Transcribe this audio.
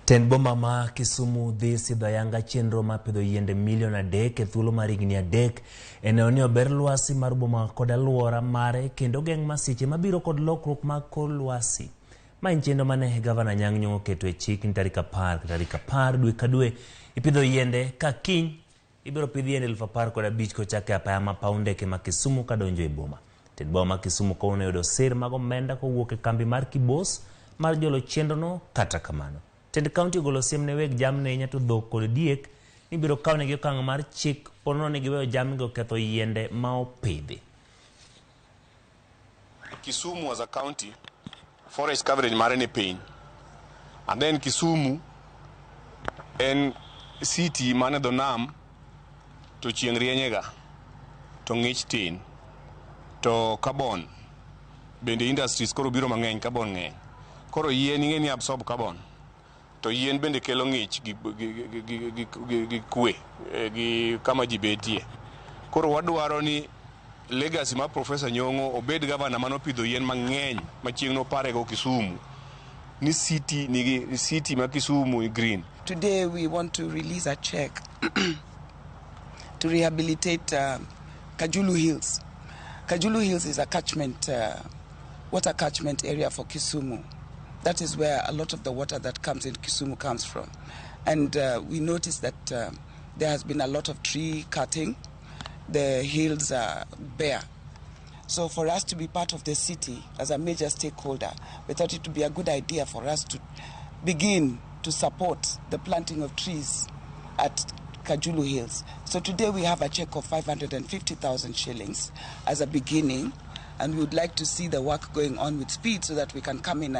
Tend boma ma Kisumu dhi sidho ayanga chenro mar pidho yiende milion 3 e thuolo mar higni 3 e neno ni ober lwasi mar boma kod alwora mare kendo geng' masiche mabiro kod lokruok mag kor lwasi. Ma en chenro mane Gavana Anyang' Nyong'o oketo e chik ni tarik 10 ka tarik 10 dwe ka dwe ipidho yiende ka kiny ibiro pidh yiende 15,000 kochak e apaya ma paw ndeke ma Kisumu kadonjo e boma. Tend boma ma Kisumu kawuono oyudo sir mag omenda kowuok e kambi mar Kibos mar jolo chenrono. Kata kamano, tend kaunti ogolo siem ne weg jamni ahinya to dhok kod diek ni biro kawnegi okang' mar chik ponono ni giweyo jamni go ketho yiende ma opidhi. Kisumu as a county, forest coverage mare ni piny. And then Kisumu en city mane dho nam to chieng' rienyega to ng'ich tin to carbon bende industries koro biro mang'eny, carbon ng'eny. Koro yien ing'e ni absorb carbon to yien bende kelo ng'ich gi kwe gi kama ji betie. Koro wadwaro ni legacy mar Professor Nyong'o obed gavana manopidho yien mang'eny ma chieng' noparego Kisumu ni city nigi city ma Kisumu green. Today we want to release a check to rehabilitate Kajulu Hills. Kajulu Hills is a catchment, water catchment area for Kisumu. That is where a lot of the water that comes in Kisumu comes from. And we noticed that there has been a lot of tree cutting. The hills are bare. So for us to be part of the city as a major stakeholder, we thought it would be a good idea for us to begin to support the planting of trees at Kajulu Hills. So today we have a check of 550,000 shillings as a beginning, and we would like to see the work going on with speed so that we can come in and